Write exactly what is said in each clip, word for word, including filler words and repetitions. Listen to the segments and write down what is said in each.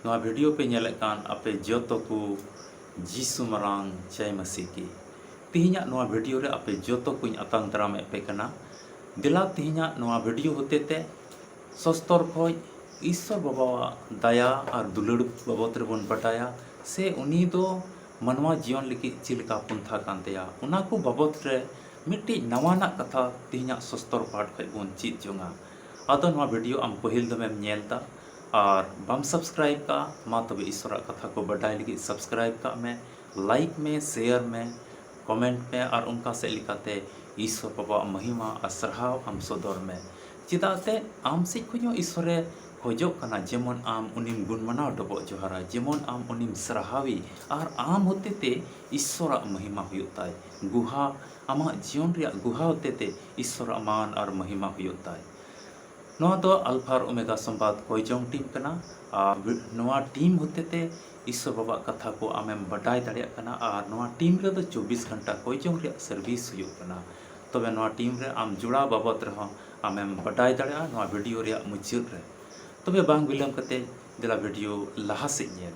ᱱᱚᱣᱟ ᱵᱷᱤᱰᱤᱭᱳ ᱯᱮ ᱧᱮᱞᱮᱫ ᱠᱟᱱ ᱟᱯᱮ ᱡᱚᱛᱚ ᱠᱚ ᱡᱤᱥᱩ ᱢᱟᱨᱟᱝ ᱡᱟᱭ ᱢᱟᱹᱥᱤ ᱠᱤ᱾ ᱛᱮᱦᱮᱧᱟᱜ ᱱᱚᱣᱟ ᱵᱷᱤᱰᱤᱭᱳ ᱨᱮ ᱟᱯᱮ ᱡᱚᱛᱚ ᱠᱚᱧ ᱟᱛᱟᱝ ᱫᱟᱨᱟᱢᱮᱫ ᱯᱮ ᱠᱟᱱᱟ᱾ ᱫᱮᱞᱟ ᱛᱮᱦᱮᱧᱟᱜ ᱱᱚᱣᱟ ᱵᱷᱤᱰᱤᱭᱳ ᱦᱚᱛᱮ ᱛᱮ ᱥᱚᱥᱛᱚᱨ ᱠᱷᱚᱡ ᱤᱥᱥᱚᱨ ᱵᱟᱵᱟᱣᱟᱜ ᱫᱟᱭᱟ ᱟᱨ ᱫᱩᱞᱟᱹᱲ ᱵᱟᱵᱚᱛ ᱨᱮᱵᱚᱱ ᱵᱟᱰᱟᱭᱟ, ᱥᱮ ᱩᱱᱤ ᱫᱚ ᱢᱟᱱᱣᱟ ᱡᱤᱭᱚᱱ ᱞᱟᱹᱜᱤᱫ ᱪᱮᱫ ᱞᱮᱠᱟ ᱯᱚᱱᱛᱷᱟ ᱠᱟᱱ ᱛᱟᱭᱟ, ᱚᱱᱟ ᱠᱚ ᱵᱟᱵᱚᱛ ᱨᱮ ᱢᱤᱫᱴᱤᱡ ᱱᱟᱣᱟᱱᱟᱜ ᱠᱟᱛᱷᱟ ᱛᱮᱦᱮᱧᱟᱜ ᱥᱚᱥᱛᱚᱨ ᱯᱟᱴ ᱠᱷᱚᱡ ᱵᱚᱱ ᱪᱮᱫ ᱡᱚᱝᱟ᱾ ᱟᱫᱚ ᱱᱚᱣᱟ ᱵᱷᱤᱰᱤᱭᱳ ᱟᱢ ᱯᱟᱹᱦᱤᱞ ᱫᱚᱢᱮᱢ ᱧᱮᱞ ᱫᱟ ᱟᱨ ᱵᱟᱢ ᱥᱟᱵᱥᱠᱨᱟᱭᱤᱵ ᱠᱟᱜᱼᱟ, ᱢᱟ ᱛᱚᱵᱮ ᱤᱥᱥᱚᱨᱟᱜ ᱠᱟᱛᱷᱟ ᱠᱚ ᱵᱟᱰᱟᱭ ᱞᱟᱹᱜᱤᱫ ᱥᱟᱵᱥᱠᱨᱟᱭᱤᱵ ᱠᱟᱜ ᱢᱮ, ᱞᱟᱭᱤᱠ ᱢᱮ, ᱥᱮᱭᱟᱨ ᱢᱮ, ᱠᱚᱢᱮᱱᱴ ᱢᱮ ᱟᱨ ᱚᱱᱠᱟ ᱥᱮᱫ ᱞᱮᱠᱟᱛᱮ ᱤᱥᱥᱚᱨ ᱵᱟᱵᱟᱣᱟᱜ ᱢᱚᱦᱤᱢᱟ ᱟᱨ ᱥᱟᱨᱦᱟᱣ ᱟᱢ ᱥᱚᱫᱚᱨ ᱢᱮ᱾ ᱪᱮᱫᱟᱜ ᱛᱮ ᱟᱢ ᱥᱮᱫ ᱠᱷᱚᱱ ᱦᱚᱸ ᱤᱥᱥᱚᱨᱮ ᱠᱷᱚᱡᱚᱜ ᱠᱟᱱᱟ, ᱡᱮᱢᱚᱱ ᱟᱢ ᱩᱱᱤᱢ ᱜᱩᱱ ᱢᱟᱱᱟᱣ ᱰᱚᱵᱚᱜ ᱡᱚᱦᱟᱨᱟ, ᱡᱮᱢᱚᱱ ᱟᱢ ᱩᱱᱤᱢ ᱥᱟᱨᱦᱟᱣᱤ ᱟᱨ ᱟᱢ ᱦᱚᱛᱮ ᱛᱮ ᱤᱥᱥᱚᱨᱟᱜ ᱢᱚᱦᱤᱢᱟ ᱦᱩᱭᱩᱜ ᱛᱟᱭ᱾ ᱜᱩᱦᱟ, ᱟᱢᱟᱜ ᱡᱤᱭᱚᱱ ᱨᱮᱭᱟᱜ ᱜᱩᱦᱟ ᱦᱚᱛᱮ ᱛᱮ ᱤᱥᱥᱚᱨᱟᱜ ᱢᱟᱱ ᱟᱨ ᱢᱚᱦᱤᱢᱟ ᱦᱩᱭᱩᱜ ᱛᱟᱭ᱾ ᱱᱚᱣᱟ ᱫᱚ ᱟᱞᱯᱷᱟ ᱟᱨ ᱳᱢᱮᱜᱟ ᱥᱚᱢᱵᱟᱫ ᱠᱚᱭ ᱡᱚᱝ ᱴᱤᱢ ᱠᱟᱱᱟ᱾ ᱟᱨ ᱱᱚᱣᱟ ᱴᱤᱢ ᱦᱚᱛᱮ ᱛᱮ ᱤᱥᱥᱚᱨ ᱵᱟᱵᱟᱣᱟᱜ ᱠᱟᱛᱷᱟ ᱠᱚ ᱟᱢᱮᱢ ᱵᱟᱰᱟᱭ ᱫᱟᱲᱮᱭᱟᱜ ᱠᱟᱱᱟ᱾ ᱟᱨ ᱱᱚᱣᱟ ᱴᱤᱢ ᱨᱮᱫᱚ ᱪᱚᱵᱵᱤᱥ ᱜᱷᱚᱱᱴᱟ ᱠᱚᱭ ᱡᱚᱝ ᱨᱮᱭᱟᱜ ᱥᱟᱨᱵᱷᱤᱥ ᱦᱩᱭᱩᱜ ᱠᱟᱱᱟ᱾ ᱛᱚᱵᱮ ᱱᱚᱣᱟ ᱴᱤᱢ ᱨᱮ ᱟᱢ ᱡᱚᱲᱟᱣ ᱵᱟᱵᱚᱛ ᱨᱮᱦᱚᱸ ᱟᱢᱮᱢ ᱵᱟᱰᱟᱭ ᱫᱟᱲᱮᱭᱟᱜᱼᱟ ᱱᱚᱣᱟ ᱵᱷᱤᱰᱤᱭᱳ ᱨᱮᱭᱟᱜ ᱢᱩᱪᱟᱹᱫ ᱨᱮ᱾ ᱛᱚᱵᱮ ᱵᱟᱝ ᱵᱤᱞᱚᱢ ᱠᱟᱛᱮ ᱫᱮᱞᱟ ᱵᱷᱤᱰᱤᱭᱳ ᱞᱟᱦᱟ ᱥᱮᱫ ᱧᱮᱞ᱾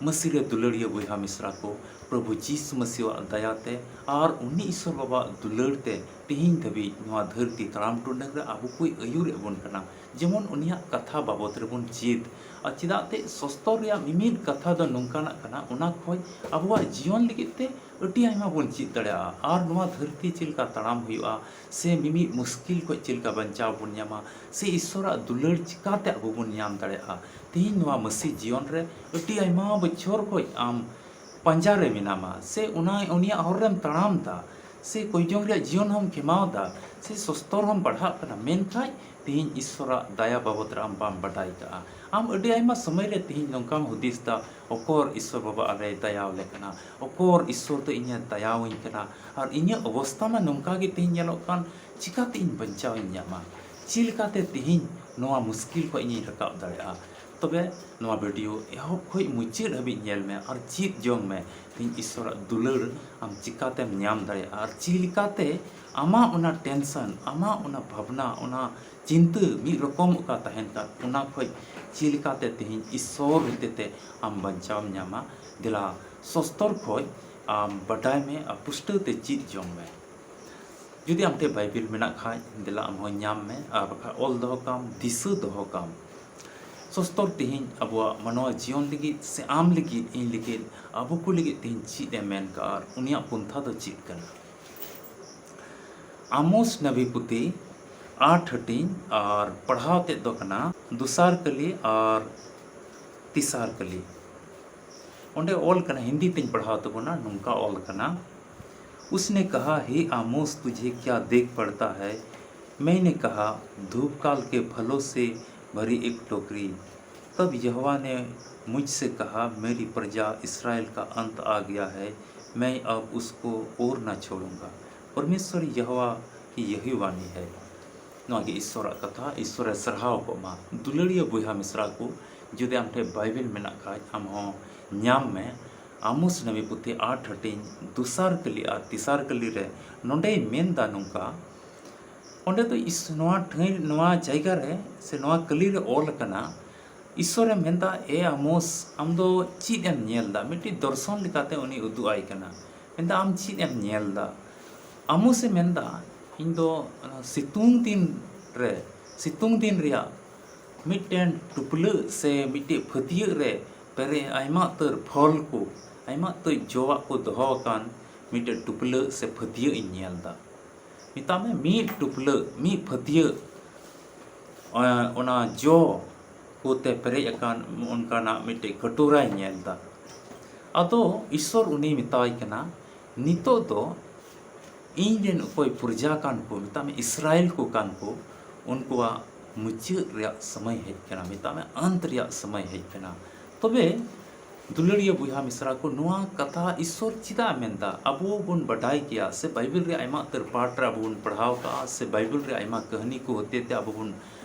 ᱢᱟᱹᱥᱤ ᱨᱮ ᱫᱩᱞᱟᱹᱲᱤᱭᱟᱹ ᱵᱚᱭᱦᱟ ᱢᱤᱥᱨᱟ ᱠᱚ, ᱯᱨᱚᱵᱷᱩ ᱡᱤᱥᱩ ᱢᱟᱹᱥᱤᱣᱟᱜ ᱫᱟᱭᱟ ᱛᱮ ᱟᱨ ᱩᱱᱤ ᱤᱥᱥᱚᱨ ᱵᱟᱵᱟᱣᱟᱜ ᱫᱩᱞᱟᱹᱲ ᱛᱮ ᱛᱮᱦᱮᱧ ᱫᱷᱟᱹᱵᱤᱡ ᱱᱚᱣᱟ ᱫᱷᱟᱹᱨᱛᱤ ᱛᱟᱲᱟᱢ ᱴᱩᱰᱟᱹᱝ ᱨᱮ ᱟᱵᱚ ᱠᱚᱭ ᱟᱹᱭᱩᱨᱮᱫ ᱵᱚᱱ ᱠᱟᱱᱟ, ᱡᱮᱢᱚᱱ ᱩᱱᱤᱭᱟᱜ ᱠᱟᱛᱷᱟ ᱵᱟᱵᱚᱛ ᱨᱮᱵᱚᱱ ᱪᱮᱫ᱾ ᱟᱨ ᱪᱮᱫᱟᱜ ᱛᱮ ᱥᱚᱥᱛᱚᱨ ᱨᱮᱭᱟᱜ ᱢᱤᱢᱤᱫ ᱠᱟᱛᱷᱟ ᱫᱚ ᱱᱚᱝᱠᱟᱱᱟᱜ ᱠᱟᱱᱟ, ᱚᱱᱟ ᱠᱷᱚᱡ ᱟᱵᱚᱣᱟᱜ ᱡᱤᱭᱚᱱ ᱞᱟᱹᱜᱤᱫ ᱛᱮ ᱟᱹᱰᱤ ᱟᱭᱢᱟ ᱵᱚᱱ ᱪᱮᱫ ᱫᱟᱲᱮᱭᱟᱜᱼᱟ᱾ ᱟᱨ ᱱᱚᱣᱟ ᱫᱷᱟᱹᱨᱛᱤ ᱪᱮᱫ ᱞᱮᱠᱟ ᱛᱟᱲᱟᱢ ᱦᱩᱭᱩᱜᱼᱟ, ᱥᱮ ᱢᱤᱢᱤᱫ ᱢᱩᱥᱠᱤᱞ ᱠᱷᱚᱡ ᱪᱮᱫ ᱞᱮᱠᱟ ᱵᱟᱧᱪᱟᱣ ᱵᱚᱱ ᱧᱟᱢᱟ, ᱥᱮ ᱤᱥᱥᱚᱨᱟᱜ ᱫᱩᱞᱟᱹᱲ ᱪᱤᱠᱟᱛᱮ ᱟᱵᱚ ᱵᱚᱱ ᱧᱟᱢ ᱫᱟᱲᱮᱭᱟᱜᱼᱟ᱾ ᱛᱮᱦᱮᱧ ᱱᱚᱣᱟ ᱢᱟᱹᱥᱤ ᱡᱤᱭᱚᱱ ᱨᱮ ᱟᱹᱰᱤ ᱟᱭᱢᱟ ᱵᱚᱪᱷᱚᱨ ᱠᱷᱚᱡ ᱟᱢ ᱯᱟᱸᱡᱟ ᱨᱮ ᱢᱮᱱᱟᱢᱟ, ᱥᱮ ᱚᱱᱟ, ᱩᱱᱤᱭᱟᱜ ᱦᱚᱨ ᱨᱮᱢ ᱛᱟᱲᱟᱢ ᱫᱟ, ᱥᱮ ᱠᱚᱭᱡᱚᱝ ᱨᱮᱭᱟᱜ ᱡᱤᱭᱚᱱ ᱦᱚᱸᱢ ᱠᱷᱮᱢᱟᱣ ᱫᱟ, ᱥᱮ ᱥᱚᱥᱛᱚᱨ ᱦᱚᱸᱢ ᱯᱟᱲᱦᱟᱜ ᱠᱟᱱᱟ, ᱢᱮᱱᱠᱷᱟᱡ ᱛᱮᱦᱮᱧ ᱤᱥᱥᱚᱨᱟᱜ ᱫᱟᱭᱟ ᱵᱟᱵᱚᱛ ᱨᱮ ᱟᱢ ᱵᱟᱢ ᱵᱟᱰᱟᱭ ᱠᱟᱜᱼᱟ᱾ ᱟᱢ ᱟᱹᱰᱤ ᱟᱭᱢᱟ ᱥᱚᱢᱚᱭ ᱨᱮ ᱛᱮᱦᱮᱧ ᱱᱚᱝᱠᱟᱢ ᱦᱩᱫᱤᱥ ᱫᱟ, ᱚᱠᱚᱨ ᱤᱥᱥᱚᱨ ᱵᱟᱵᱟ ᱟᱞᱮᱭ ᱫᱟᱭᱟᱣ ᱞᱮ ᱠᱟᱱᱟ, ᱚᱠᱚᱨ ᱤᱥᱥᱚᱨ ᱫᱚ ᱤᱧᱮ ᱫᱟᱭᱟᱣᱟᱹᱧ ᱠᱟᱱᱟ, ᱟᱨ ᱤᱧᱟᱹᱜ ᱚᱵᱚᱥᱛᱟ ᱢᱟ ᱱᱚᱝᱠᱟ ᱜᱮ ᱛᱮᱦᱮᱧ ᱧᱮᱞᱚᱜ ᱠᱟᱱ, ᱪᱤᱠᱟᱛᱮ ᱤᱧ ᱵᱟᱧᱪᱟᱣ ᱤᱧ ᱧᱟᱢᱟ? ᱪᱮᱫ ᱞᱮᱠᱟᱛᱮ ᱛᱮᱦᱮᱧ ᱱᱚᱣᱟ ᱢᱩᱥᱠᱤᱞ ᱠᱷᱚᱡ ᱤᱧᱤᱧ ᱨᱟᱠᱟᱵ ᱫᱟᱲᱮᱭᱟᱜᱼᱟ? ᱛᱚᱵᱮ ᱱᱚᱣᱟ ᱵᱷᱤᱰᱤᱭᱳ ᱮᱦᱚᱵ ᱠᱷᱚᱱ ᱢᱩᱪᱟᱹᱫ ᱦᱟᱹᱵᱤᱡ ᱧᱮᱞ ᱢᱮ ᱟᱨ ᱪᱮᱫ ᱡᱚᱝ ᱢᱮ, ᱛᱮᱦᱮᱧ ᱤᱥᱥᱚᱨᱟᱜ ᱫᱩᱞᱟᱹᱲ ᱟᱢ ᱪᱤᱠᱟᱛᱮᱢ ᱧᱟᱢ ᱫᱟᱲᱮᱭᱟᱜᱼᱟ ᱟᱨ ᱪᱮᱫ ᱞᱮᱠᱟᱛᱮ ᱟᱢᱟᱜ ᱚᱱᱟ ᱴᱮᱱᱥᱚᱱ, ᱟᱢᱟᱜ ᱚᱱᱟ ᱵᱷᱟᱵᱽᱱᱟ, ᱚᱱᱟ ᱪᱤᱱᱛᱟᱹ ᱢᱤᱫ ᱨᱚᱠᱚᱢ ᱚᱠᱟ ᱛᱟᱦᱮᱱ ᱠᱟᱱ, ᱚᱱᱟ ᱠᱷᱚᱱ ᱪᱮᱫ ᱞᱮᱠᱟᱛᱮ ᱛᱮᱦᱮᱧ ᱤᱥᱥᱚᱨ ᱦᱚᱛᱮᱛᱮ ᱟᱢ ᱵᱟᱧᱪᱟᱣᱮᱢ ᱧᱟᱢᱟ᱾ ᱫᱮᱞᱟ ᱥᱚᱥᱛᱚᱨ ᱠᱷᱚᱱ ᱟᱢ ᱵᱟᱰᱟᱭ ᱢᱮ ᱟᱨ ᱯᱩᱥᱴᱟᱹᱣ ᱛᱮ ᱪᱮᱫ ᱡᱚᱝ ᱢᱮ᱾ ᱡᱩᱫᱤ ᱟᱢ ᱴᱷᱮᱱ ᱵᱟᱭᱵᱮᱞ ᱢᱮᱱᱟᱜ ᱠᱷᱟᱡ, ᱫᱮᱞᱟ ᱟᱢ ᱦᱚᱸ ᱧᱟᱢ ᱢᱮ, ᱟᱨ ᱵᱟᱠᱷᱟᱡ ᱚᱞ ᱫᱚᱦᱚ ᱠᱟᱢ, ᱫᱤᱥᱟᱹ ᱫᱚᱦᱚ ᱠᱟᱢ᱾ ᱥᱚᱥᱛᱚᱨ ᱛᱮᱦᱮᱧ ᱟᱵᱚᱣᱟᱜ ᱢᱟᱱᱣᱟ ᱡᱤᱭᱚᱱ ᱞᱟᱹᱜᱤᱫ ᱥᱮ ᱟᱢ ᱞᱟᱹᱜᱤᱫ, ᱤᱧ ᱞᱟᱹᱜᱤᱫ, ᱟᱵᱚ ᱠᱚ ᱞᱟᱹᱜᱤᱫ ᱛᱮᱦᱮᱧ ᱪᱮᱫ ᱮ ᱢᱮᱱ ᱠᱟᱜᱼᱟ ᱟᱨ ᱩᱱᱤᱭᱟᱜ ᱯᱚᱱᱛᱷᱟ ᱫᱚ ᱪᱮᱫ ᱠᱟᱱᱟ? ᱟᱢᱳᱥ ᱱᱟᱵᱤ ᱯᱩᱛᱷᱤ ᱟᱴ ᱦᱟᱹᱴᱤᱧ ᱟᱨ ᱯᱟᱲᱦᱟᱣ ᱛᱮᱫ ᱫᱚ ᱠᱟᱱᱟ ᱫᱚᱥᱟᱨ ᱠᱟᱹᱞᱤ ᱟᱨ ᱛᱮᱥᱟᱨ ᱠᱟᱹᱞᱤ᱾ ᱚᱸᱰᱮ ᱚᱞ ᱠᱟᱱᱟ, ᱦᱤᱱᱫᱤ ᱛᱮᱧ ᱯᱟᱲᱦᱟᱣ ᱛᱟᱵᱚᱱᱟ, ᱱᱚᱝᱠᱟ ᱚᱞ ᱠᱟᱱᱟ, उसने कहा, हे आमोस, तुझे क्या देख पड़ता है? मैंने कहा, धूपकाल के फलों से भरी एक टोकरी। तब यहोवा ने मुझसे कहा, मेरी प्रजा इस्राएल का अंत आ गया है, मैं अब उसको और न छोड़ूंगा। परमेश्वर यहोवा की यही वाणी है। ᱱᱚᱣᱟ ᱜᱮ ᱤᱥᱥᱚᱨᱟᱜ ᱠᱟᱛᱷᱟ, ᱤᱥᱥᱚᱨᱮ ᱥᱟᱨᱦᱟᱣ ᱠᱚᱜ ᱢᱟ᱾ ᱫᱩᱞᱟᱹᱲᱤᱭᱟᱹ ᱵᱚᱭᱦᱟ ᱢᱤᱥᱨᱟ ᱠᱚ, ᱡᱩᱫᱤ ᱟᱢ ᱴᱷᱮᱱ ᱵᱟᱭᱵᱮᱞ ᱢᱮᱱᱟᱜ ᱠᱷᱟᱡ, ᱟᱢ ᱦᱚᱸ ᱧᱟᱢ ᱢᱮ᱾ ᱟᱢᱳᱥ ᱱᱟᱵᱤ ᱯᱩᱛᱷᱤ ᱟᱴ ᱦᱟᱹᱴᱤᱧ ᱫᱚᱥᱟᱨ ᱠᱟᱹᱞᱤ ᱟᱨ ᱛᱮᱥᱟᱨ ᱠᱟᱹᱞᱤ ᱨᱮ ᱱᱚᱰᱮᱭ ᱢᱮᱱᱫᱟ ᱱᱚᱝᱠᱟ, ᱚᱸᱰᱮ ᱫᱚ ᱤᱥ-, ᱱᱚᱣᱟ ᱴᱷᱟᱹᱭ, ᱱᱚᱣᱟ ᱡᱟᱭᱜᱟ ᱨᱮ ᱥᱮ ᱱᱚᱣᱟ ᱠᱟᱹᱞᱤ ᱨᱮ ᱚᱞ ᱟᱠᱟᱱᱟ, ᱤᱥᱥᱚᱨᱮ ᱢᱮᱱᱫᱟ, ᱮ ᱟᱢᱳᱥ, ᱟᱢ ᱫᱚ ᱪᱮᱫ ᱮᱢ ᱧᱮᱞ ᱫᱟ? ᱢᱤᱫᱴᱤᱡ ᱫᱚᱨᱥᱚᱱ ᱞᱮᱠᱟᱛᱮ ᱩᱱᱤ ᱩᱫᱩᱜ ᱟᱭ ᱠᱟᱱᱟ᱾ ᱢᱮᱱᱫᱟ, ᱟᱢ ᱪᱮᱫ ᱮᱢ ᱧᱮᱞ ᱫᱟ? ᱟᱢᱳᱥᱮ ᱢᱮᱱᱫᱟ, ᱤᱧ ᱫᱚ ᱥᱤᱛᱩᱝ ᱫᱤᱱ ᱨᱮ, ᱥᱤᱛᱩᱝ ᱫᱤᱱ ᱨᱮᱭᱟᱜ ᱢᱤᱫᱴᱮᱱ ᱴᱩᱯᱞᱟᱹᱜ ᱥᱮ ᱢᱤᱫᱴᱮᱱ ᱯᱷᱟᱹᱛᱭᱟᱹᱜ ᱨᱮ ᱯᱮᱨᱮᱡ ᱟᱭᱢᱟ ᱩᱛᱟᱹᱨ ᱯᱷᱚᱞ ᱠᱚ, ᱟᱭᱢᱟ ᱩᱛᱟᱹᱨ ᱡᱚᱣᱟᱜ ᱠᱚ ᱫᱚᱦᱚ ᱟᱠᱟᱱ ᱢᱤᱫᱴᱮᱱ ᱴᱩᱯᱞᱟᱹᱜ ᱥᱮ ᱯᱷᱟᱹᱛᱭᱟᱹᱜ ᱤᱧ ᱧᱮᱞ ᱫᱟ᱾ ᱢᱮᱛᱟᱜ ᱢᱮ ᱢᱤᱫ ᱴᱩᱯᱞᱟᱹᱜ, ᱢᱤᱫ ᱯᱷᱟᱹᱛᱭᱟᱹᱜ, ᱚᱱᱟ ᱡᱚ ᱠᱚᱛᱮ ᱯᱮᱨᱮᱡ ᱟᱠᱟᱱ ᱚᱱᱠᱟᱱᱟᱜ ᱢᱤᱫᱴᱮᱡ ᱠᱟᱴᱳᱨᱟᱭ ᱧᱮᱞ ᱫᱟ᱾ ᱟᱫᱚ ᱤᱥᱥᱚᱨ ᱩᱱᱤᱭ ᱢᱮᱛᱟᱭ ᱠᱟᱱᱟ, ᱱᱤᱛᱚᱜ ᱫᱚ ᱤᱧ ᱨᱮᱱ ᱚᱠᱚᱭ ᱯᱨᱚᱡᱟ ᱠᱟᱱ ᱠᱚ, ᱢᱮᱛᱟᱜ ᱢᱮ ᱤᱥᱨᱟᱭᱮᱞ ᱠᱚ ᱠᱟᱱ ᱠᱚ, ᱩᱱᱠᱩᱣᱟᱜ ᱢᱩᱪᱟᱹᱫ ᱨᱮᱭᱟᱜ ᱥᱚᱢᱚᱭ ᱦᱮᱡ ᱠᱟᱱᱟ, ᱢᱮᱛᱟᱜ ᱢᱮ ᱟᱱᱛ ᱨᱮᱭᱟᱜ ᱥᱚᱢᱚᱭ ᱦᱮᱡ ᱠᱟᱱᱟ᱾ ᱛᱚᱵᱮ ᱫᱩᱞᱟᱹᱲᱤᱭᱟᱹ ᱵᱚᱭᱦᱟ ᱢᱤᱥᱨᱟ ᱠᱚ, ᱱᱚᱣᱟ ᱠᱟᱛᱷᱟ ᱤᱥᱥᱚᱨ ᱪᱮᱫᱟᱜ ᱮ ᱢᱮᱱᱫᱟ? ᱟᱵᱚ ᱵᱚᱱ ᱵᱟᱰᱟᱭ ᱜᱮᱭᱟ ᱥᱮ ᱵᱟᱭᱵᱮᱞ ᱨᱮ ᱟᱭᱢᱟ ᱩᱛᱟᱹᱨ ᱯᱟᱴ ᱨᱮ ᱟᱵᱚ ᱵᱚᱱ ᱯᱟᱲᱦᱟᱣ ᱠᱟᱜᱼᱟ ᱥᱮ ᱵᱟᱭᱵᱮᱞ ᱨᱮ ᱟᱭᱢᱟ ᱠᱟᱹᱦᱱᱤ ᱠᱚ ᱦᱚᱛᱮ ᱛᱮ ᱟᱵᱚ ᱵᱚᱱ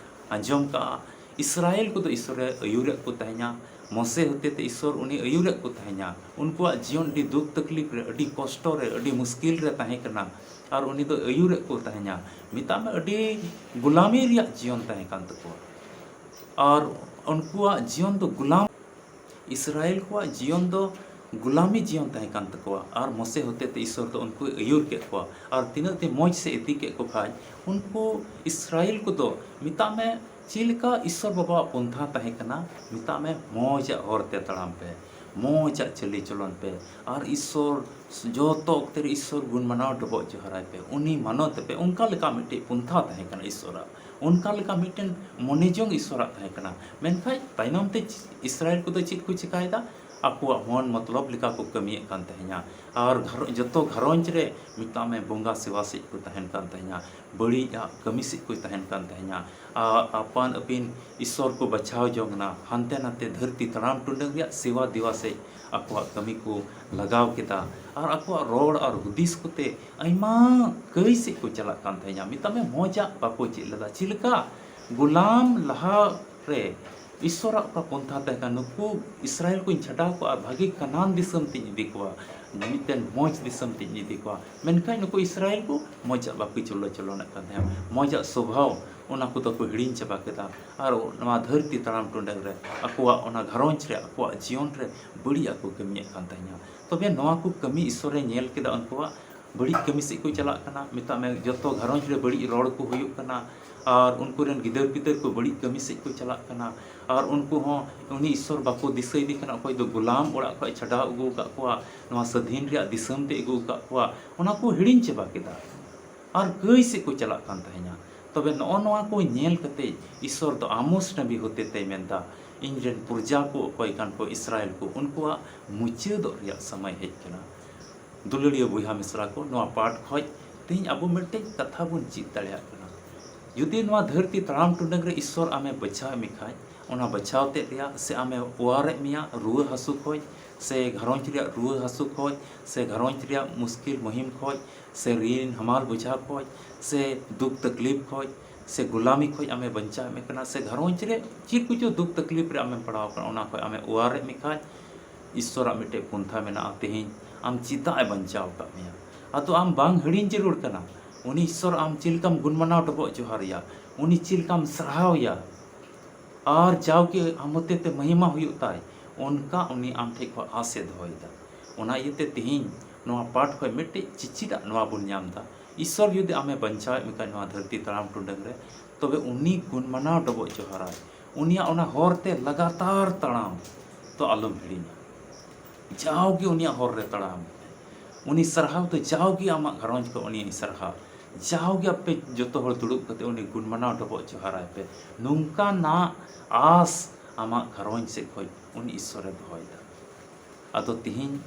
ᱟᱸᱡᱚᱢ ᱠᱟᱜᱼᱟ᱾ ᱤᱥᱨᱟᱭᱮᱞ ᱠᱚᱫᱚ ᱤᱥᱚᱨᱮ ᱟᱹᱭᱩᱨᱮᱫ ᱠᱚ ᱛᱟᱦᱮᱸᱱᱟ᱾ ᱢᱚᱥᱮ ᱦᱚᱛᱮᱛᱮ ᱤᱥᱚᱨ ᱩᱱᱤ ᱟᱹᱭᱩᱨᱮᱫ ᱠᱚ ᱛᱟᱦᱮᱸᱱᱟ᱾ ᱩᱱᱠᱩᱣᱟᱜ ᱡᱤᱭᱚᱱ ᱟᱹᱰᱤ ᱫᱩᱠ ᱛᱟᱠᱞᱤᱯ ᱨᱮ, ᱟᱹᱰᱤ ᱠᱚᱥᱴᱚ ᱨᱮ, ᱟᱹᱰᱤ ᱢᱩᱥᱠᱤᱞ ᱨᱮ ᱛᱟᱦᱮᱸ ᱠᱟᱱᱟ᱾ ᱟᱨ ᱩᱱᱤ ᱫᱚ ᱟᱹᱭᱩᱨᱮᱫ ᱠᱚ ᱛᱟᱦᱮᱸᱱᱟ᱾ ᱢᱮᱛᱟᱜ ᱢᱮ, ᱟᱹᱰᱤ ᱜᱩᱞᱟᱢᱤ ᱨᱮᱭᱟᱜ ᱡᱤᱭᱚᱱ ᱛᱟᱦᱮᱸ ᱠᱟᱱ ᱛᱟᱠᱚᱣᱟ᱾ ᱟᱨ ᱩᱱᱠᱩᱣᱟᱜ ᱡᱤᱭᱚᱱ ᱫᱚ ᱜᱩᱞᱟᱢ ᱤᱥᱨᱟᱭᱮᱞ ᱠᱚᱣᱟᱜ ᱡᱤᱭᱚᱱ ᱫᱚ ᱜᱩᱞᱟᱢᱤ ᱡᱤᱭᱚᱱ ᱛᱟᱦᱮᱸ ᱠᱟᱱ ᱛᱟᱠᱚᱣᱟ᱾ ᱟᱨ ᱢᱚᱥᱮ ᱦᱚᱛᱮᱛᱮ ᱤᱥᱚᱨ ᱫᱚ ᱩᱱᱠᱩᱭ ᱟᱹᱭᱩᱨ ᱠᱮᱫ ᱠᱚᱣᱟ᱾ ᱟᱨ ᱛᱤᱱᱟᱹᱜ ᱛᱮ ᱢᱚᱡᱽ ᱥᱮᱫ ᱤᱫᱤ ᱠᱮᱫ ᱠᱚ ᱠᱷᱟᱡ, ᱩᱱᱠᱩ ᱤᱥᱨᱟᱭᱮᱞ ᱠᱚᱫᱚ, ᱢᱮᱛᱟᱜ ᱢᱮ, ᱪᱮᱫ ᱞᱮᱠᱟ ᱤᱥᱚᱨ ᱵᱟᱵᱟᱣᱟᱜ ᱯᱚᱱᱛᱷᱟ ᱛᱟᱦᱮᱸ ᱠᱟᱱᱟ, ᱢᱮᱛᱟᱜ ᱢᱮ, ᱢᱚᱡᱟᱜ ᱦᱚᱨ ᱛᱮ ᱛᱟᱲᱟᱢ ᱯᱮ, ᱢᱚᱡᱟᱜ ᱪᱟᱹᱞᱤ ᱪᱚᱞᱚᱱ ᱯᱮ, ᱟᱨ ᱤᱥᱚᱨ ᱡᱚᱛᱚ ᱚᱠᱛᱮ ᱨᱮ ᱤᱥᱚᱨ ᱜᱩᱱ ᱢᱟᱱᱟᱣ ᱰᱚᱵᱚᱜ ᱡᱚᱦᱟᱨᱟᱭ ᱯᱮ, ᱩᱱᱤ ᱢᱟᱱᱚᱛ ᱯᱮ᱾ ᱚᱱᱠᱟ ᱞᱮᱠᱟ ᱢᱤᱫᱴᱮᱡ ᱯᱚᱱᱛᱷᱟ ᱛᱟᱦᱮᱸ ᱠᱟᱱᱟ ᱤᱥᱚᱨᱟᱜ᱾ ᱚᱱᱠᱟ ᱞᱮᱠᱟ ᱢᱤᱫᱴᱮᱱ ᱢᱚᱱᱮ ᱡᱚᱝ ᱤᱥᱚᱨᱟᱜ ᱛᱟᱦᱮᱸ ᱠᱟᱱᱟ᱾ ᱢᱮᱱᱠᱷᱟᱱ ᱛᱟᱭᱱᱚᱢ ᱛᱮ ᱤᱥᱨᱟᱭᱮᱞ ᱠᱚᱫᱚ ᱪᱮᱫ ᱠᱚ ᱪᱮᱠᱟᱭᱮᱫᱟ? ᱟᱠᱚᱣᱟᱜ ᱢᱚᱱ ᱢᱚᱛᱞᱚᱵ ᱞᱮᱠᱟ ᱠᱚ ᱠᱟᱹᱢᱤᱭᱮᱫ ᱠᱟᱱ ᱛᱟᱦᱮᱸᱱᱟ᱾ ᱟᱨ ᱜᱷᱟᱨᱚᱸᱡᱽ, ᱡᱚᱛᱚ ᱜᱷᱟᱨᱚᱸᱡᱽ ᱨᱮ, ᱢᱮᱛᱟᱜ ᱢᱮ, ᱵᱚᱸᱜᱟ ᱥᱮᱵᱟ ᱥᱮᱫ ᱠᱚ ᱛᱟᱦᱮᱱ ᱠᱟᱱ ᱛᱟᱦᱮᱸᱱᱟ, ᱵᱟᱹᱲᱤᱡᱟᱜ ᱠᱟᱹᱢᱤ ᱥᱮᱫ ᱠᱚ ᱛᱟᱦᱮᱱ ᱠᱟᱱ ᱛᱟᱦᱮᱸᱱᱟ᱾ ᱟᱨ ᱟᱯᱟᱱ ᱟᱹᱯᱤᱱ ᱤᱥᱚᱨ ᱠᱚ ᱵᱟᱪᱷᱟᱣ ᱡᱚᱝ ᱮᱱᱟ, ᱦᱟᱱᱛᱮ ᱱᱟᱛᱮ ᱫᱷᱟᱹᱨᱛᱤ ᱛᱟᱲᱟᱢ ᱴᱩᱰᱟᱹᱝ ᱨᱮᱭᱟᱜ ᱥᱮᱵᱟ ᱫᱮᱣᱟ ᱥᱮᱫ ᱟᱠᱚᱣᱟᱜ ᱠᱟᱹᱢᱤ ᱠᱚ ᱞᱟᱜᱟᱣ ᱠᱮᱫᱟ᱾ ᱟᱨ ᱟᱠᱚᱣᱟᱜ ᱨᱚᱲ ᱟᱨ ᱦᱩᱫᱤᱥ ᱠᱚᱛᱮ ᱟᱭᱢᱟ ᱠᱟᱹᱭ ᱥᱮᱫ ᱠᱚ ᱪᱟᱞᱟᱜ ᱠᱟᱱ ᱛᱟᱦᱮᱸᱱᱟ᱾ ᱢᱮᱛᱟᱜ ᱢᱮ, ᱢᱚᱡᱟᱜ ᱵᱟᱠᱚ ᱪᱮᱫ ᱞᱮᱫᱟ᱾ ᱪᱮᱫ ᱞᱮᱠᱟ ᱜᱩᱞᱟᱢ ᱞᱟᱦᱟ ᱨᱮ ᱤᱥᱚᱨᱟᱜ ᱚᱠᱟ ᱯᱚᱱᱛᱷᱟ ᱛᱟᱦᱮᱸ ᱠᱟᱱᱟ, ᱱᱩᱠᱩ ᱤᱥᱨᱟᱭᱮᱞ ᱠᱚᱧ ᱪᱷᱟᱰᱟᱣ ᱠᱚᱣᱟ ᱟᱨ ᱵᱷᱟᱹᱜᱤ ᱠᱟᱱᱟᱱ ᱫᱤᱥᱚᱢ ᱛᱤᱧ ᱤᱫᱤ ᱠᱚᱣᱟ, ᱢᱤᱫᱴᱮᱱ ᱢᱚᱡᱽ ᱫᱤᱥᱚᱢ ᱛᱤᱧ ᱤᱫᱤ ᱠᱚᱣᱟ᱾ ᱢᱮᱱᱠᱷᱟᱱ ᱱᱩᱠᱩ ᱤᱥᱨᱟᱭᱮᱞ ᱠᱚ ᱢᱚᱡᱟᱜ ᱵᱟᱠᱚ ᱪᱚᱞᱚ ᱪᱚᱞᱚᱱᱮᱫ ᱠᱟᱱ ᱛᱟᱦᱮᱸᱱᱟ, ᱢᱚᱡᱟᱜ ᱥᱚᱵᱷᱟᱣ, ᱚᱱᱟ ᱠᱚᱫᱚ ᱠᱚ ᱦᱤᱲᱤᱧ ᱪᱟᱵᱟ ᱠᱮᱫᱟ᱾ ᱟᱨ ᱱᱚᱣᱟ ᱫᱷᱟᱹᱨᱛᱤ ᱛᱟᱲᱟᱢ ᱴᱩᱰᱟᱹᱝ ᱨᱮ ᱟᱠᱚᱣᱟᱜ ᱚᱱᱟ ᱜᱷᱟᱨᱚᱸᱡᱽ ᱨᱮ, ᱟᱠᱚᱣᱟᱜ ᱡᱤᱭᱚᱱ ᱨᱮ ᱵᱟᱹᱲᱤᱡᱟᱜ ᱠᱚ ᱠᱟᱹᱢᱤᱭᱮᱫ ᱠᱟᱱ ᱛᱟᱦᱮᱸᱱᱟ᱾ ᱛᱚᱵᱮ ᱱᱚᱣᱟ ᱠᱚ ᱠᱟᱹᱢᱤ ᱤᱥᱚᱨᱮ ᱧᱮᱞ ᱠᱮᱫᱟ, ᱩᱱᱠᱩᱣᱟᱜ ᱵᱟᱹᱲᱤᱡ ᱠᱟᱹᱢᱤ ᱥᱮᱫ ᱠᱚ ᱪᱟᱞᱟᱜ ᱠᱟᱱᱟ᱾ ᱢᱮᱛᱟᱜ ᱢᱮ, ᱡᱚᱛᱚ ᱜᱷᱟᱨᱚᱸᱡᱽ ᱨᱮ ᱵᱟᱹᱲᱤᱡ ᱨᱚᱲ ᱠᱚ ᱦᱩᱭᱩᱜ ᱠᱟᱱᱟ᱾ ᱟᱨ ᱩᱱᱠᱩ ᱨᱮᱱ ᱜᱤᱫᱟᱹᱨ ᱯᱤᱫᱟᱹᱨ ᱠᱚ ᱵᱟᱹᱲᱤᱡ ᱠᱟᱹᱢᱤ ᱥᱮᱫ ᱠᱚ ᱪᱟᱞᱟᱜ ᱠᱟᱱᱟ᱾ ᱟᱨ ᱩᱱᱠᱩ ᱦᱚᱸ ᱩᱱᱤ ᱤᱥᱚᱨ ᱵᱟᱠᱚ ᱫᱤᱥᱟᱹᱭᱮᱫᱮ ᱠᱟᱱᱟ, ᱚᱠᱚᱭ ᱫᱚ ᱜᱩᱞᱟᱢ ᱚᱲᱟᱜ ᱠᱷᱚᱱ ᱪᱷᱟᱰᱟᱣ ᱟᱹᱜᱩ ᱟᱠᱟᱫ ᱠᱚᱣᱟ, ᱱᱚᱣᱟ ᱥᱟᱹᱫᱷᱤᱱ ᱨᱮᱭᱟᱜ ᱫᱤᱥᱚᱢ ᱛᱮ ᱟᱹᱜᱩ ᱟᱠᱟᱫ ᱠᱚᱣᱟ, ᱚᱱᱟ ᱠᱚ ᱦᱤᱲᱤᱧ ᱪᱟᱵᱟ ᱠᱮᱫᱟ᱾ ᱟᱨ ᱠᱟᱹᱭ ᱥᱮᱫ ᱠᱚ ᱪᱟᱞᱟᱜ ᱠᱟᱱ ᱛᱟᱦᱮᱸᱱᱟ᱾ ᱛᱚᱵᱮ ᱱᱚᱜᱼᱚ ᱱᱚᱣᱟ ᱠᱚ ᱧᱮᱞ ᱠᱟᱛᱮ ᱤᱥᱚᱨ ᱫᱚ ᱟᱢᱳᱥ ᱱᱟᱵᱤ ᱦᱚᱛᱮᱛᱮᱭ ᱢᱮᱱᱫᱟ, "ᱤᱧ ᱨᱮᱱ ᱯᱨᱚᱡᱟ ᱠᱚ ᱚᱠᱚᱭ ᱠᱟᱱ ᱠᱚ, ᱤᱥᱨᱟᱭᱮᱞ ᱠᱚ, ᱩᱱᱠᱩᱣᱟᱜ ᱢᱩᱪᱟᱹᱫᱚᱜ ᱨᱮᱭᱟᱜ ᱥᱚᱢᱚᱭ ᱦᱮᱡ ᱠᱟᱱᱟ᱾" ᱫᱩᱞᱟᱹᱲᱤᱭᱟᱹ ᱵᱚᱭᱦᱟ ᱢᱤᱥᱨᱟ ᱠᱚ, ᱱᱚᱣᱟ ᱯᱟᱴ ᱠᱷᱚᱡ ᱛᱮᱦᱮᱧ ᱟᱵᱚ ᱢᱤᱫᱴᱮᱡ ᱠᱟᱛᱷᱟ ᱵᱚᱱ ᱪᱮᱫ ᱫᱟᱲᱮᱭᱟᱜ ᱠᱟᱱᱟ᱾ ᱡᱩᱫᱤ ᱱᱚᱣᱟ ᱫᱷᱟᱹᱨᱛᱤ ᱛᱟᱲᱟᱢ ᱴᱩᱰᱟᱹᱝ ᱨᱮ ᱤᱥᱚᱨ ᱟᱢᱮ ᱵᱟᱪᱷᱟᱣ ᱢᱮ ᱠᱷᱟᱡ, ᱚᱱᱟ ᱵᱟᱪᱷᱟᱣ ᱛᱮᱫ ᱨᱮᱭᱟᱜ ᱥᱮ ᱟᱢᱮ ᱚᱣᱟᱨᱮᱫ ᱢᱮᱭᱟ ᱨᱩᱣᱟᱹ ᱦᱟᱹᱥᱩ ᱠᱷᱚᱡ, ᱥᱮ ᱜᱷᱟᱨᱚᱸᱡᱽ ᱨᱮᱭᱟᱜ ᱨᱩᱣᱟᱹ ᱦᱟᱹᱥᱩ ᱠᱷᱚᱡ, ᱥᱮ ᱜᱷᱟᱨᱚᱸᱡᱽ ᱨᱮᱭᱟᱜ ᱢᱩᱥᱠᱤᱞ ᱢᱩᱦᱤᱢ ᱠᱷᱚᱡ, ᱥᱮ ᱨᱤᱱ ᱦᱟᱢᱟᱞ ᱵᱚᱡᱷᱟ ᱠᱷᱚᱡ, ᱥᱮ ᱫᱩᱠ ᱛᱟᱠᱞᱤᱯ ᱠᱷᱚᱡ, ᱥᱮ ᱜᱩᱞᱟᱢᱤ ᱠᱷᱚᱱ ᱟᱢᱮ ᱵᱟᱧᱪᱟᱣ ᱮᱫ ᱢᱮ ᱠᱟᱱᱟ, ᱥᱮ ᱜᱷᱟᱨᱚᱸᱡᱽ ᱨᱮ ᱪᱮᱫ ᱠᱚᱪᱚ ᱫᱩᱠ ᱛᱟᱠᱞᱤᱯ ᱨᱮ ᱟᱢᱮᱢ ᱯᱟᱲᱟᱣ ᱟᱠᱟᱱᱟ, ᱚᱱᱟ ᱠᱷᱚᱱ ᱟᱢᱮ ᱚᱣᱟᱨᱮᱫ ᱢᱮ ᱠᱷᱟᱱ, ᱤᱥᱥᱚᱨᱟᱜ ᱢᱤᱫᱴᱮᱡ ᱯᱚᱱᱛᱷᱟ ᱢᱮᱱᱟᱜᱼᱟ᱾ ᱛᱮᱦᱮᱧ ᱟᱢ ᱪᱮᱫᱟᱜ ᱮ ᱵᱟᱧᱪᱟᱣ ᱟᱠᱟᱫ ᱢᱮᱭᱟ? ᱟᱫᱚ ᱟᱢ ᱵᱟᱝ ᱦᱤᱲᱤᱧ ᱡᱟᱹᱨᱩᱲ ᱠᱟᱱᱟ ᱩᱱᱤ ᱤᱥᱥᱚᱨ ᱟᱢ ᱪᱮᱫ ᱞᱮᱠᱟᱢ ᱜᱩᱱ ᱢᱟᱱᱟᱣ ᱰᱚᱵᱚᱜ ᱡᱚᱦᱟᱨ ᱮᱭᱟ, ᱩᱱᱤ ᱪᱮᱫ ᱞᱮᱠᱟᱢ ᱥᱟᱨᱦᱟᱣ ᱮᱭᱟ, ᱟᱨ ᱡᱟᱣᱜᱮ ᱟᱢ ᱦᱚᱛᱮᱛᱮ ᱢᱚᱦᱤᱢᱟ ᱦᱩᱭᱩᱜ ᱛᱟᱭ, ᱚᱱᱠᱟ ᱩᱱᱤ ᱟᱢ ᱴᱷᱮᱡ ᱠᱷᱚᱱ ᱟᱸᱥ ᱮ ᱫᱚᱦᱚᱭᱮᱫᱟ᱾ ᱚᱱᱟ ᱤᱭᱟᱹᱛᱮ ᱛᱮᱦᱮᱧ ᱱᱚᱣᱟ ᱯᱟᱴ ᱠᱷᱚᱱ ᱢᱤᱫᱴᱮᱡ ᱪᱮᱪᱮᱫᱟᱜ ᱱᱚᱣᱟ ᱵᱚᱱ ᱧᱟᱢ ᱮᱫᱟ, ᱤᱥᱥᱚᱨ ᱡᱩᱫᱤ ᱟᱢᱮ ᱵᱟᱧᱪᱟᱣᱮᱫ ᱢᱮᱠᱷᱟᱱ ᱱᱚᱣᱟ ᱫᱷᱟᱹᱨᱛᱤ ᱛᱟᱲᱟᱢ ᱴᱩᱰᱟᱹᱝ ᱨᱮ, ᱛᱚᱵᱮ ᱩᱱᱤ ᱜᱩᱱ ᱢᱟᱱᱟᱣ ᱰᱚᱵᱚᱜ ᱡᱚᱦᱟᱨᱟᱭ, ᱩᱱᱤᱭᱟᱜ ᱚᱱᱟ ᱦᱚᱨ ᱛᱮ ᱞᱟᱜᱟᱛᱟᱨ ᱛᱟᱲᱟᱢ ᱫᱚ ᱟᱞᱚᱢ ᱦᱤᱲᱤᱧᱟ᱾ ᱡᱟᱣᱜᱮ ᱩᱱᱤᱭᱟᱜ ᱦᱚᱨ ᱨᱮ ᱛᱟᱲᱟᱢ ᱢᱮ᱾ ᱩᱱᱤ ᱥᱟᱨᱦᱟᱣ ᱫᱚ ᱡᱟᱣᱜᱮ ᱟᱢᱟᱜ ᱜᱷᱟᱨᱚᱸᱡᱽ ᱠᱚ ᱩᱱᱤ ᱥᱟᱨᱦᱟᱣ, ᱡᱟᱣᱜᱮ ᱟᱯᱮ ᱡᱚᱛᱚ ᱦᱚᱲ ᱫᱩᱲᱩᱵ ᱠᱟᱛᱮ ᱩᱱᱤ ᱜᱩᱱ ᱢᱟᱱᱟᱣ ᱰᱚᱵᱚᱜ ᱡᱚᱦᱟᱨᱟᱭ ᱯᱮ᱾ ᱱᱚᱝᱠᱟᱱᱟᱜ ᱟᱸᱥ ᱟᱢᱟᱜ ᱜᱷᱟᱨᱚᱸᱡᱽ ᱥᱮᱫ ᱠᱷᱚᱱ ᱩᱱᱤ ᱤᱥᱥᱚᱨᱮ ᱫᱚᱦᱚᱭᱮᱫᱟ᱾ ᱟᱫᱚ ᱛᱤᱦᱤᱧ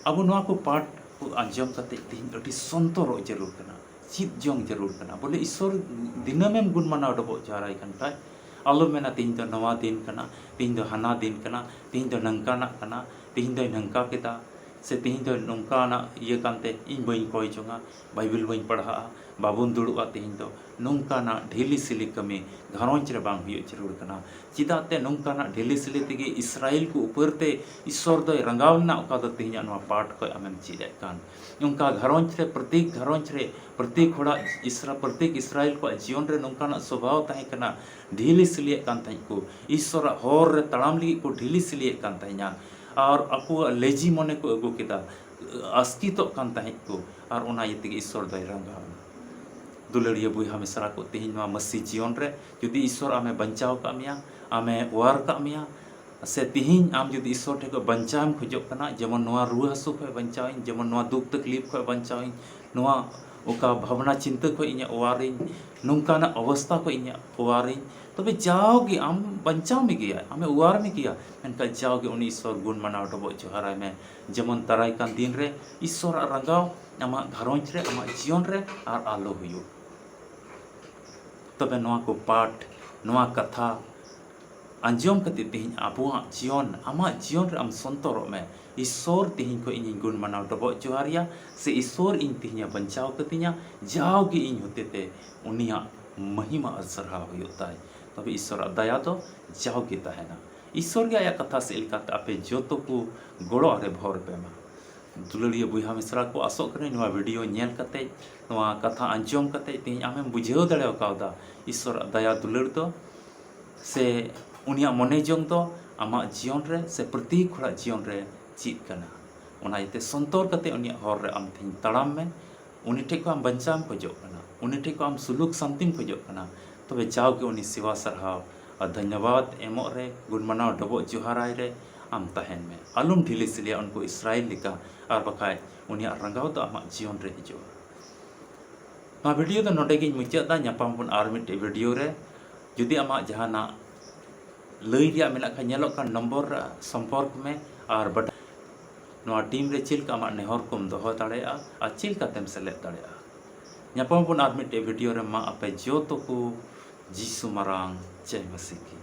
ᱟᱵᱚ ᱱᱚᱣᱟ ᱠᱚ ᱯᱟᱴ ᱠᱚ ᱟᱸᱡᱚᱢ ᱠᱟᱛᱮ ᱛᱤᱦᱤᱧ ᱟᱹᱰᱤ ᱥᱚᱱᱛᱚᱨᱚᱜ ᱡᱟᱹᱨᱩᱲ ᱠᱟᱱᱟ, ᱪᱮᱫ ᱡᱚᱝ ᱡᱟᱹᱨᱩᱲ ᱠᱟᱱᱟ᱾ ᱵᱚᱞᱮ ᱤᱥᱥᱚᱨ ᱫᱤᱱᱟᱹᱢᱮᱢ ᱜᱩᱱ ᱢᱟᱱᱟᱣ ᱰᱚᱵᱚᱜ ᱡᱚᱦᱟᱨᱟᱭ ᱠᱟᱱ ᱠᱷᱟᱡ, ᱟᱞᱚᱢ ᱢᱮᱱᱟ ᱛᱤᱦᱤᱧ ᱫᱚ ᱱᱚᱣᱟ ᱫᱤᱱ ᱠᱟᱱᱟ, ᱛᱤᱦᱤᱧ ᱫᱚ ᱦᱟᱱᱟ ᱫᱤᱱ ᱠᱟᱱᱟ, ᱛᱤᱦᱤᱧ ᱫᱚ ᱱᱚᱝᱠᱟᱱᱟᱜ ᱠᱟᱱᱟ, ᱛᱤᱦᱤᱧ ᱫᱚᱭ ᱱᱚᱝᱠᱟ ᱠᱮᱫᱟ, ᱥᱮ ᱛᱤᱦᱤᱧ ᱫᱚ ᱱᱚᱝᱠᱟᱱᱟᱜ ᱤᱭᱟᱹ ᱠᱟᱱᱛᱮ ᱤᱧ ᱵᱟᱹᱧ ᱠᱚᱭ ᱡᱚᱝᱟ, ᱵᱟᱭᱵᱮᱞ ᱵᱟᱹᱧ ᱯᱟᱲᱦᱟᱜᱼᱟ, ᱵᱟᱵᱚᱱ ᱫᱩᱲᱩᱵᱼᱟ ᱛᱤᱦᱤᱧ ᱫᱚ᱾ ᱱᱚᱝᱠᱟᱱᱟᱜ ᱰᱷᱤᱞᱤ ᱥᱤᱞᱤ ᱠᱟᱹᱢᱤ ᱜᱷᱟᱨᱚᱸᱡᱽ ᱨᱮ ᱵᱟᱝ ᱦᱩᱭᱩᱜ ᱡᱟᱹᱨᱩᱲ ᱠᱟᱱᱟ᱾ ᱪᱮᱫᱟᱜ ᱛᱮ ᱱᱚᱝᱠᱟᱱᱟᱜ ᱰᱷᱤᱞᱤ ᱥᱤᱞᱤ ᱛᱮᱜᱮ ᱤᱥᱨᱟᱭᱮᱞ ᱠᱚ ᱩᱯᱟᱹᱨ ᱛᱮ ᱤᱥᱥᱚᱨ ᱫᱚᱭ ᱨᱟᱸᱜᱟᱣ ᱞᱮᱱᱟ, ᱚᱠᱟ ᱫᱚ ᱛᱮᱦᱮᱧᱟᱜ ᱱᱚᱣᱟ ᱯᱟᱴ ᱠᱷᱚᱱ ᱟᱢᱮᱢ ᱪᱮᱫ ᱮᱫ ᱠᱟᱱ᱾ ᱱᱚᱝᱠᱟ ᱜᱷᱟᱨᱚᱸᱡᱽ ᱨᱮ, ᱯᱨᱚᱛᱮᱠ ᱜᱷᱟᱨᱚᱸᱡᱽ ᱨᱮ, ᱯᱨᱚᱛᱮᱠ ᱦᱚᱲᱟᱜ ᱤᱥᱨᱟ-, ᱯᱨᱚᱛᱮᱠ ᱤᱥᱨᱟᱭᱮᱞ ᱠᱚᱣᱟᱜ ᱡᱤᱭᱚᱱ ᱨᱮ ᱱᱚᱝᱠᱟᱱᱟᱜ ᱥᱚᱵᱷᱟᱣ ᱛᱟᱦᱮᱸ ᱠᱟᱱᱟ, ᱰᱷᱤᱞᱤ ᱥᱤᱞᱤᱭᱮᱫ ᱠᱟᱱ ᱛᱟᱦᱮᱸᱫ ᱠᱚ, ᱤᱥᱥᱚᱨᱟᱜ ᱦᱚᱨ ᱨᱮ ᱛᱟᱲᱟᱢ ᱞᱟᱹᱜᱤᱫ ᱠᱚ ᱰᱷᱤᱞᱤ ᱥᱤᱞᱤᱭᱮᱫ ᱠᱟᱱ ᱛᱟᱦᱮᱸᱫᱼᱟ᱾ ᱟᱨ ᱟᱠᱚᱣᱟᱜ ᱞᱮᱡᱤ ᱢᱚᱱᱮ ᱠᱚ ᱟᱹᱜᱩ ᱠᱮᱫᱟ, ᱟᱥᱠᱤᱛᱚᱜ ᱠᱟᱱ ᱛᱟᱦᱮᱸᱫ ᱠᱚ, ᱟᱨ ᱚᱱᱟ ᱤᱭᱟᱹ ᱛᱮᱜᱮ ᱤᱥᱥᱚᱨ ᱫᱚᱭ ᱨᱟᱸᱜᱟᱣ ᱮᱱᱟ᱾ ᱫᱩᱞᱟᱹᱲᱤᱭᱟᱹ ᱵᱚᱭᱦᱟ ᱢᱤᱥᱨᱟ ᱠᱚ, ᱛᱮᱦᱮᱧ ᱱᱚᱣᱟ ᱢᱟᱹᱥᱤ ᱡᱤᱭᱚᱱ ᱨᱮ ᱡᱩᱫᱤ ᱤᱥᱥᱚᱨ ᱟᱢᱮ ᱵᱟᱧᱪᱟᱣ ᱠᱟᱜ ᱢᱮᱭᱟ, ᱟᱢᱮ ᱚᱣᱟᱨ ᱠᱟᱜ ᱢᱮᱭᱟ, ᱥᱮ ᱛᱤᱦᱤᱧ ᱟᱢ ᱡᱩᱫᱤ ᱤᱥᱥᱚᱨ ᱴᱷᱮᱱ ᱠᱷᱚᱱ ᱵᱟᱧᱪᱟᱣ ᱮᱢ ᱠᱷᱚᱡᱚᱜ ᱠᱟᱱᱟ, ᱡᱮᱢᱚᱱ ᱱᱚᱣᱟ ᱨᱩᱣᱟᱹ ᱦᱟᱹᱥᱩ ᱠᱷᱚᱱ ᱵᱟᱧᱪᱟᱣ ᱤᱧ, ᱡᱮᱢᱚᱱ ᱱᱚᱣᱟ ᱫᱩᱠ ᱛᱟᱠᱞᱤᱯ ᱠᱷᱚᱱ ᱵᱟᱧᱪᱟᱣ ᱤᱧ, ᱱᱚᱣᱟ ᱚᱠᱟ ᱵᱷᱟᱵᱽᱱᱟ ᱪᱤᱱᱛᱟᱹ ᱠᱷᱚᱱ ᱤᱧᱮ ᱚᱣᱟᱨᱤᱧ, ᱱᱚᱝᱠᱟᱱᱟᱜ ᱚᱵᱚᱥᱛᱟ ᱠᱷᱚᱱ ᱤᱧᱮ ᱚᱣᱟᱨᱤᱧ, ᱛᱚᱵᱮ ᱡᱟᱣᱜᱮ ᱟᱢ ᱵᱟᱧᱪᱟᱣ ᱢᱮ ᱜᱮᱭᱟᱭ, ᱟᱢᱮ ᱚᱣᱟᱨ ᱢᱮ ᱜᱮᱭᱟ, ᱢᱮᱱᱠᱷᱟᱱ ᱡᱟᱣᱜᱮ ᱩᱱᱤ ᱤᱥᱥᱚᱨ ᱜᱩᱱ ᱢᱟᱱᱟᱣ ᱰᱚᱵᱚᱜ ᱡᱚᱦᱟᱨᱟᱭ ᱢᱮ᱾ ᱡᱮᱢᱚᱱ ᱫᱟᱨᱟᱭ ᱠᱟᱱ ᱫᱤᱱ ᱨᱮ ᱤᱥᱥᱚᱨᱟᱜ ᱨᱟᱸᱜᱟᱣ ᱟᱢᱟᱜ ᱜᱷᱟᱨᱚᱸᱡᱽ ᱨᱮ, ᱟᱢᱟᱜ ᱡᱤᱭᱚᱱ ᱨᱮ ᱟᱨ ᱟᱞᱚ ᱦᱩᱭᱩᱜ᱾ ᱛᱚᱵᱮ ᱱᱚᱣᱟ ᱠᱚ ᱯᱟᱴ, ᱱᱚᱣᱟ ᱠᱟᱛᱷᱟ ᱟᱸᱡᱚᱢ ᱠᱟᱛᱮ ᱛᱮᱦᱮᱧ ᱟᱵᱚᱣᱟᱜ ᱡᱤᱭᱚᱱ, ᱟᱢᱟᱜ ᱡᱤᱭᱚᱱ ᱨᱮ ᱟᱢ ᱥᱚᱱᱛᱚᱨᱚᱜ ᱢᱮ, ᱤᱥᱥᱚᱨ ᱛᱮᱦᱮᱧ ᱠᱷᱚᱱ ᱤᱧᱤᱧ ᱜᱩᱱ ᱢᱟᱱᱟᱣ ᱰᱚᱵᱚᱜ ᱡᱚᱦᱟᱨ ᱮᱭᱟ, ᱥᱮ ᱤᱥᱥᱚᱨ ᱤᱧ ᱛᱮᱦᱮᱧᱮ ᱵᱟᱧᱪᱟᱣ ᱠᱟᱹᱫᱤᱧᱟ, ᱡᱟᱣᱜᱮ ᱤᱧ ᱦᱚᱛᱮᱛᱮ ᱩᱱᱤᱭᱟᱜ ᱢᱚᱦᱤᱢᱟ ᱟᱨ ᱥᱟᱨᱦᱟᱣ ᱦᱩᱭᱩᱜ ᱛᱟᱭ᱾ ᱛᱚᱵᱮ ᱤᱥᱥᱚᱨᱟᱜ ᱫᱟᱭᱟ ᱫᱚ ᱡᱟᱣᱜᱮ ᱛᱟᱦᱮᱱᱟ᱾ ᱤᱥᱥᱚᱨ ᱜᱮ ᱟᱭᱟᱜ ᱠᱟᱛᱷᱟ ᱥᱮᱫ ᱞᱮᱠᱟᱛᱮ ᱟᱯᱮ ᱡᱚᱛᱚ ᱠᱚ ᱜᱚᱲᱚ ᱟᱨᱮ ᱵᱷᱚᱨ ᱯᱮ ᱢᱟ᱾ ᱫᱩᱞᱟᱹᱲᱤᱭᱟᱹ ᱵᱚᱭᱦᱟ ᱢᱤᱥᱨᱟ ᱠᱚ, ᱟᱥᱚᱜ ᱠᱟᱹᱱᱟᱹᱧ ᱱᱚᱣᱟ ᱵᱷᱤᱰᱤᱭᱳ ᱧᱮᱞ ᱠᱟᱛᱮ, ᱱᱚᱣᱟ ᱠᱟᱛᱷᱟ ᱟᱸᱡᱚᱢ ᱠᱟᱛᱮ ᱛᱮᱦᱮᱧ ᱟᱢᱮᱢ ᱵᱩᱡᱷᱟᱹᱣ ᱫᱟᱲᱮ ᱠᱟᱣᱫᱟ ᱤᱥᱥᱚᱨᱟᱜ ᱫᱟᱭᱟ ᱫᱩᱞᱟᱹᱲ ᱫᱚ, ᱥᱮ ᱩᱱᱤᱭᱟᱜ ᱢᱚᱱᱮ ᱡᱚᱝ ᱫᱚ ᱟᱢᱟᱜ ᱡᱤᱭᱚᱱ ᱨᱮ ᱥᱮ ᱯᱨᱚᱛᱮᱠ ᱦᱚᱲᱟᱜ ᱡᱤᱭᱚᱱ ᱨᱮ ᱪᱮᱫ ᱠᱟᱱᱟ᱾ ᱚᱱᱟ ᱤᱭᱟᱹᱛᱮ ᱥᱚᱱᱛᱚᱨ ᱠᱟᱛᱮ ᱩᱱᱤᱭᱟᱜ ᱦᱚᱨ ᱨᱮ ᱟᱢ ᱛᱮᱦᱮᱧ ᱛᱟᱲᱟᱢ ᱢᱮ᱾ ᱩᱱᱤ ᱴᱷᱮᱡ ᱠᱷᱚᱱ ᱟᱢ ᱵᱟᱧᱪᱟᱣ ᱮᱢ ᱠᱷᱚᱡᱚᱜ ᱠᱟᱱᱟ, ᱩᱱᱤ ᱴᱷᱮᱡ ᱠᱷᱚᱱ ᱟᱢ ᱥᱩᱞᱩᱠ ᱥᱟᱱᱛᱤᱢ ᱠᱷᱚᱡᱚᱜ ᱠᱟᱱᱟ, ᱛᱚᱵᱮ ᱡᱟᱣᱜᱮ ᱩᱱᱤ ᱥᱮᱵᱟ ᱥᱟᱨᱦᱟᱣ ᱟᱨ ᱫᱷᱚᱱᱭᱚᱵᱟᱫ ᱮᱢᱚᱜ ᱨᱮ, ᱜᱩᱱ ᱢᱟᱱᱟᱣ ᱰᱚᱵᱚᱜ ᱡᱚᱦᱟᱨᱟᱭ ᱨᱮ ᱟᱢ ᱛᱟᱦᱮᱱ ᱢᱮ᱾ ᱟᱞᱚᱢ ᱰᱷᱤᱞᱟᱹ ᱥᱤᱞᱟᱹᱭᱟ ᱩᱱᱠᱩ ᱤᱥᱨᱟᱭᱮᱞ ᱞᱮᱠᱟ, ᱟᱨ ᱵᱟᱠᱷᱟᱡ ᱩᱱᱤᱭᱟᱜ ᱨᱟᱸᱜᱟᱣ ᱫᱚ ᱟᱢᱟᱜ ᱡᱤᱭᱚᱱ ᱨᱮ ᱦᱤᱡᱩᱜᱼᱟ᱾ ᱱᱚᱣᱟ ᱵᱷᱤᱰᱤᱭᱳ ᱫᱚ ᱱᱚᱰᱮ ᱜᱤᱧ ᱢᱩᱪᱟᱹᱫ ᱮᱫᱟ᱾ ᱧᱟᱯᱟᱢ ᱵᱚᱱ ᱟᱨ ᱢᱤᱫᱴᱮᱡ ᱵᱷᱤᱰᱤᱭᱳ ᱨᱮ᱾ ᱡᱩᱫᱤ ᱟᱢᱟᱜ ᱡᱟᱦᱟᱱᱟᱜ ᱞᱟᱹᱭ ᱨᱮᱭᱟᱜ ᱢᱮᱱᱟᱜ ᱠᱷᱟᱱ, ᱧᱮᱞᱚᱜ ᱠᱟᱱ ᱱᱚᱢᱵᱚᱨ ᱨᱮ ᱥᱚᱢᱯᱚᱨᱠ ᱢᱮ᱾ ᱟᱨ ᱵᱟᱰᱟᱭ ᱱᱚᱣᱟ ᱴᱤᱢ ᱨᱮ ᱪᱮᱫ ᱞᱮᱠᱟ ᱟᱢᱟᱜ ᱱᱮᱦᱚᱨ ᱠᱚᱢ ᱫᱚᱦᱚ ᱫᱟᱲᱮᱭᱟᱜᱼᱟ ᱟᱨ ᱪᱮᱫ ᱞᱮᱠᱟᱛᱮᱢ ᱥᱮᱞᱮᱫ ᱫᱟᱲᱮᱭᱟᱜᱼᱟ᱾ ᱧᱟᱯᱟᱢ ᱵᱚᱱ ᱟᱨ ᱢᱤᱫᱴᱮᱡ ᱵᱷᱤᱰᱤᱭᱳ ᱨᱮ᱾ ᱢᱟ ᱟᱯᱮ ᱡᱚᱛᱚ ᱠᱚ ᱡᱤᱥᱩ ᱢᱟᱨᱟᱝ ᱡᱟᱭ ᱢᱟᱹᱥᱤ ᱠᱤ᱾